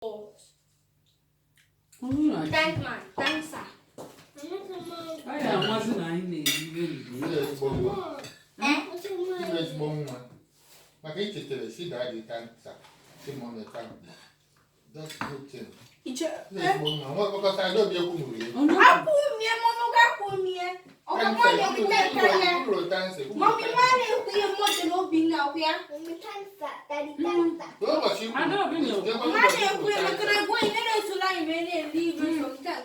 Thank man, thank sir. Anyị amazi na anyị na-eri ibe Ndị ezigbo nwa. Eh? Ndị ezigbo nwa. Maka ichetara si daddy thank sir. Si mommy thank you. That's good thing. Iche. Ndị ezigbo nwa. Nwa ọkọta Adaobi ekwu nwere ya. Akwụmie, mọmụ ga-akwụmie. Ọka nwaanyị eweta nka ya. Mọmị nwaanyị ekwughị mmadụ n'Obinna akwụ ya. Ụbọchị ikwu. Adaobi na-ekwu. Mmadụ ekwu emekara egwu anyị na-esola anyị wee na-eri ibe sometimes.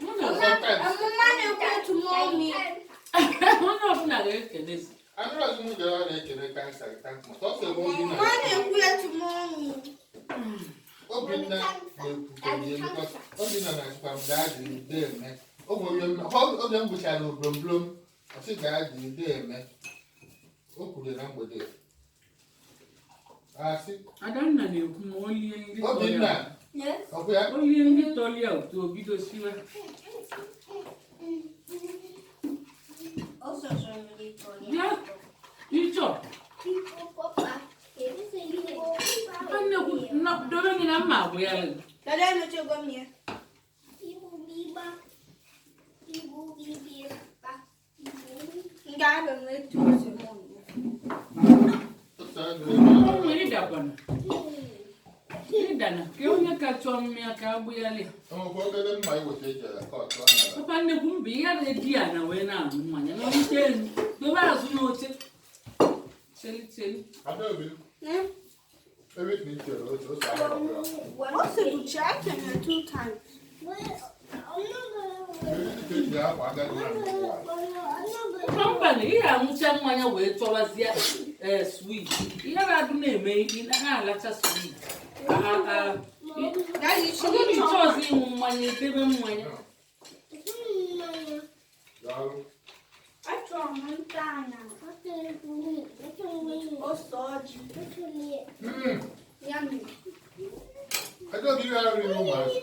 Ọmụma na-ekwu otu mọmị. Onye ọbụla ga-ekelezi. Anụrọzi m gara na-ekele thank sir, thank ma. Sọsọ ebe Obinna Mma na-ekwu otu mọmị. Obinna na-ekwutere ya because Obinna na-asịkwa m gaa dị ude eme. O nwere oge m gụchara oblomblom, ọ sị gaa dị ude eme. O kwuru na mgbede. Asị, Adanna na-ekwu ma o lie nri tọrọ Obinna, ya. Yes. ọ bụ ya? O lie nri tọrọ ya ụtọ, o bido siwe. Bịa, ịchọ. Papa nnekwu dobe gị na mma agwụ ya. Dada emechego m ya. Nke ahụ m etu ose mọmị. Otu a na-eme. Ụmụ ịdakwana. Ịdana ka onye ka chọọ mmịa ka agbụ ya lie. Enwekwa obere mma iweta eji ala kọtụ ọ nara. Papa nnekwu mba ihe na-edi ya na wee na-aṅụ mmanya na oche elu dobe azụ n'oche. Cheli cheli. Adaobi, Eh? ebe ka i chere ose, ose ahụ ọ bụla. Ose bụchi akene two times. Ebe ka eji akwa agadi nwaanyị ụwa. Mba na ihe aṅụcha mmanya wee chọwazie ee sweet. Ihe na-adụ na-eme ị na-alacha sweet. Daddy, Ọ bụrụ na ị chọọzi ịṅụ mmanya, edebe mmanya. Daalụ. Achọrọ m nta anya. Ose ọjị. Yummy. Adaobi ihe ahụ riri ụmụazị.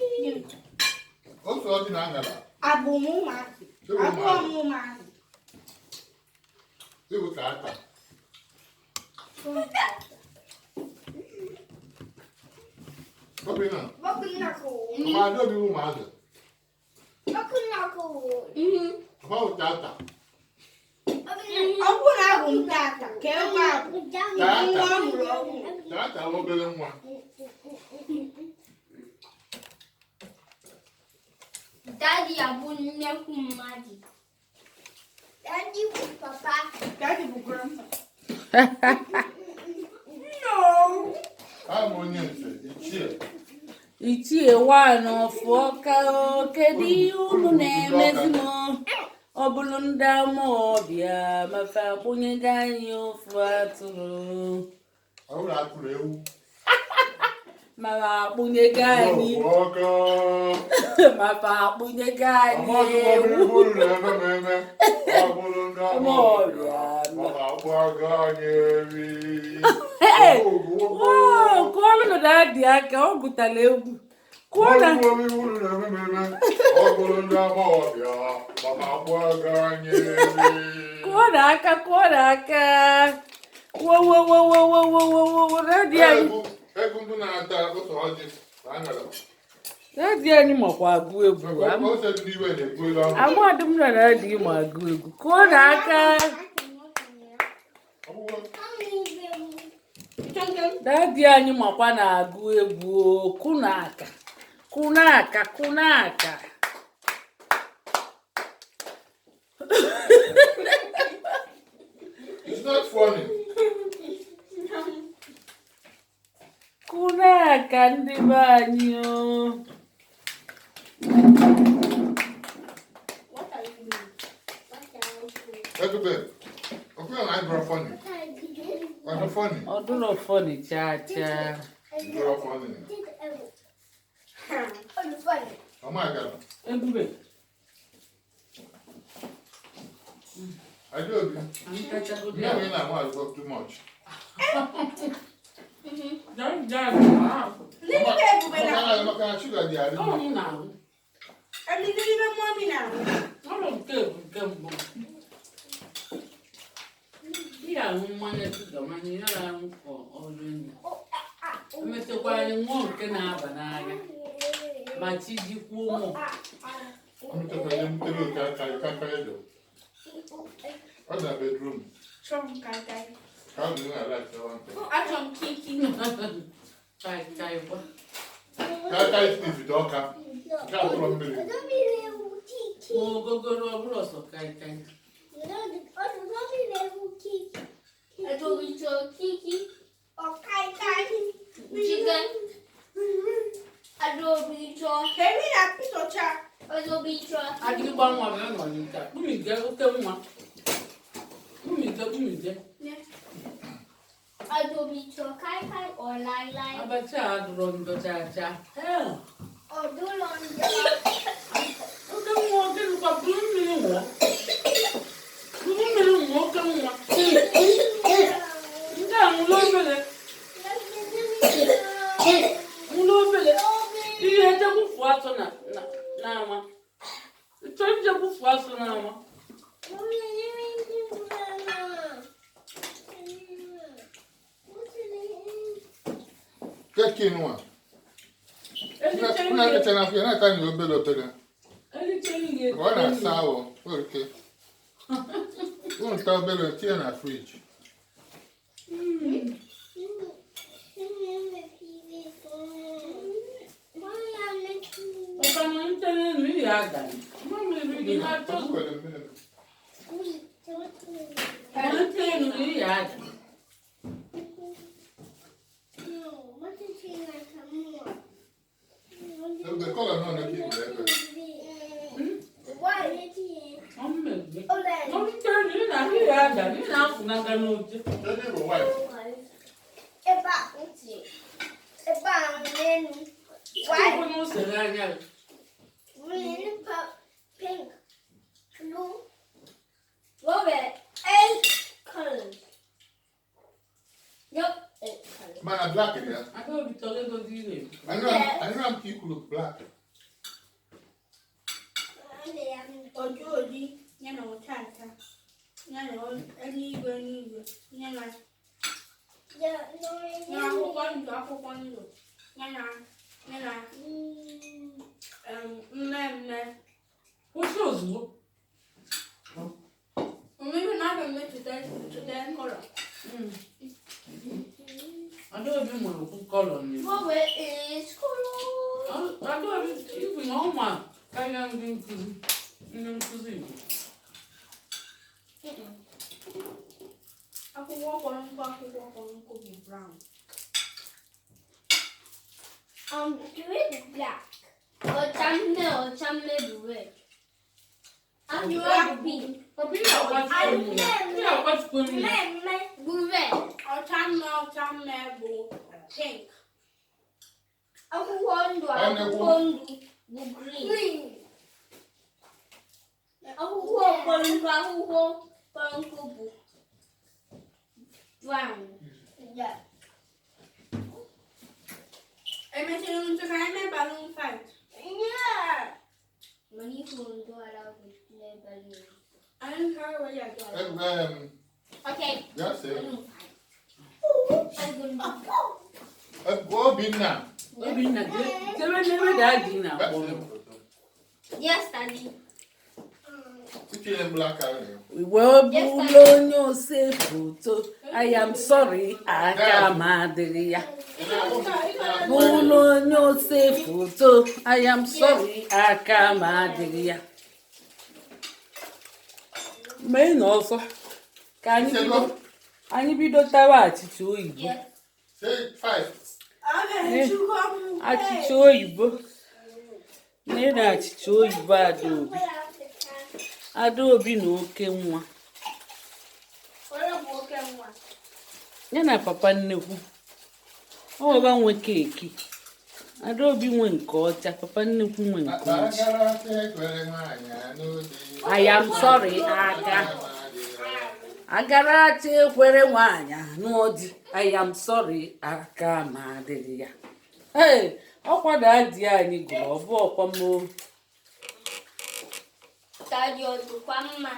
Ose ọjị na aṅara. Abụ m ụmụazị. Abụọ m ụmụazị. Ewu ka ata. Obinna, ọkwa Adaobi ụmụazị. Ọkwa ụta ata. Ọ bụrụ na abụ m tata, ka ebe a bụ nwa a mụrụ ọhụrụ. Tata bụ obere nwa. Daddy abụ nnekwu mmadụ. Daddy bụ papa. Daddy bụ grandpa. No. Abụ m onye nze, ichie. Ichie nwanyị ọfụ ọka o, kedu ihe unu na-emezi m? Ọ bụrụ ndị ama ọbịa mafe akpụnyego anyị ofu atụrụ. Ọ bụrụ atụrụ ewu. Mama akpụnyego anyị Ọfụ ọka. mafe akpụnyego anyị Amaghị m ewu. ọbụrụ uru na-eme m eme. Ọ bụrụ ndị ama Ama ọbịa, ọbịa. ọ ga-akpọ anyị eri. Hey! Wow, kụọlụ nụ daddy aka, ọ gụtara egwu. Kụọ na Ọ bụrụ uru na-eme m eme. Ọ bụrụ ndị ama ọbịa, ọ ga-akpọ anyị eri. Kụọ na aka, kụọ na aka. Wo wo wo wo wo wo wo wo wo, daddy anyị. Egwu ndị na-ata ose ọjị na aṅara. Daddy anyị makwa agụ egwu. Ose ndị iwe na-ekwu elu ahụ. Amadị m na daddy ma agụ egwu. Kụọ na aka. Ọ bụrụ Daddy anyị makwa na-agụ egwu o. Kụ na aka, kụ na aka, kụ na aka. It's not funny. Kụ na aka ndị be anyị o. What are you doing? Ebube, ọkụ ya na anyị bụrụ funny. Ọ dị funny. Ọ dụrọ funny chaa chaa. Bụrụ funny. Ọma gara. Ebube. Adaobi, Anyị kachagodo nne ya. m ị na-amụ azụkọ too much. Jaa jaa jaa. Ndị ibe ebube na Maka na shuga dị adị. Ọ m na-ahụ. Ndị ibe mọmị na-ahụ. Ọrụ nke bụ nke mbụ. Ị ga-aṅụ mmanya shuga mana ị gaghị aṅụ ka ọrụ enyi. Emechakwa anyị ṅụọ nke na-aba n'anya ma chi jikwuo mụ. Amechakwara m tere oke aka aka edo. Ọ dị na bedroom. Chọrọ m kaikai. Ka ọ dị na ala achọwa nke. Achọrọ m kiki. Chai chai kwa. Kaikai ivite ọka. Nke a bụrụ mmiri. Ma ogogoro ọ bụrụ ọsọ kai kai. Adaobi chọrọ kiki. Kaikai. Chicken. Adaobi chọrọ. Kemi na pitocha. Adaobi chọrọ. Agịrịgba nwa bụ nọ n'ike a. Kpumige oke nwa. Kpumige kpumige. Adaobi chọrọ kai kai or lai lai. Abacha a dụrọ njọ chaa chaa. Ee. Ọdụlọ njọ. Oke nwa oke nwa buru mmiri ṅụọ. Buru mmiri ṅụọ oke nwa. Nke a ṅụrụ obere. Ṅụrụ obere. Ihe ejekwufu atụ na n'ama. Chọọ ijekwufu atụ n'ama. Keki nwa. Eriche Una ihe. ekecha na afọ ya na-ata na obere obere. Eriche ihe. Ọ na-asa awọ. Nwere ike. Unu ta obere tinye na friji. Maka na ntere elu ihe agaghị. Mmiri gị na-achọ Ọ kwere mmiri. na ntere elu ihe aga. The color nọ na keki ebe. Ọ mmegbu. Ọ ntere elu ị na ihe aga ị na-afụnaga n'oche. Kedu bụ white? Ebe a ntị. Ebe a n'elu. Ọ bụ na o sere anya gị. Green, pink, blue, red, eight colors. Yep, eight colors. Mana black dị ya. Adaobi chọrọ ego dị ire. Anụra m ka i kwuru black. Oju oji ya na ọcha acha. Ya na eluigwe eluigwe. Ya na na akwụkwọ ndụ akwụkwọ ndụ. Ya na mmemme. Kwụsị ozugbo. Mmemme na-abịa mmetụta kọlọ. Adaobi nwere okwu kọlọ n'ihu. What is color? Adaobi ibu na ọ ma karịa ndị nkụzi Igbo. Akwụkwọ kpọrọ nkụ akwụkwọ kpọrọ nkụ bụ brown. Red, black. Ọcha mme bụ red. And Black. red pink. Ọ bụ ihe akwachukwu mmiri. Ihe akwachukwu mmiri. Bụ red. Ọcha mme bụ pink. Akwụkwọ ndụ Anyị akwụkwọ ndụ bụ green. Akwụkwọ kpọrọ nkụ akwụkwọ kpọrọ nkụ bụ brown. Yeah. Emechara ntụ ka anyị mee balloon fight. Yeah. Mana ihu ndụ ala bụ n'ebe. Anyị ka wee ya jụọ. Ebe m Okay. bịa see. Balloon fight. I'm gonna do Obinna. Obinna jebe n'ebe daddy Bịa na-akpọ see m. m foto. Yes, Daddy. Itinye m black ahụ ya. Wee bụrụ onye ose foto. I am sorry, aka m adịghị ya. Bụrụ onye ose foto. I am sorry, aka m adịghị ya. Mee na ọsọ ka anyị bido tawa achịcha oyibo. Yes. Say five. Achịcha oyibo. Nene achịcha oyibo Adaobi. Adaobi na oke nwa. Onye bụ oke nwa? Ya na papa nnekwu. Ọ baba nwe keeki. Adaobi nwe nke ọcha, papa nnekwu nwe nke ọcha. Akpagara aka ekwere nwaanyị anụ di. I am sorry, aka. Agaracha ekwere nwaanyị anụọ di. I am sorry, aka ma adịghị ya. Ee, ọkwa daddy anyị gụrụ ọ bụ ọkwa mo. Daddy, ọ dịkwa mma.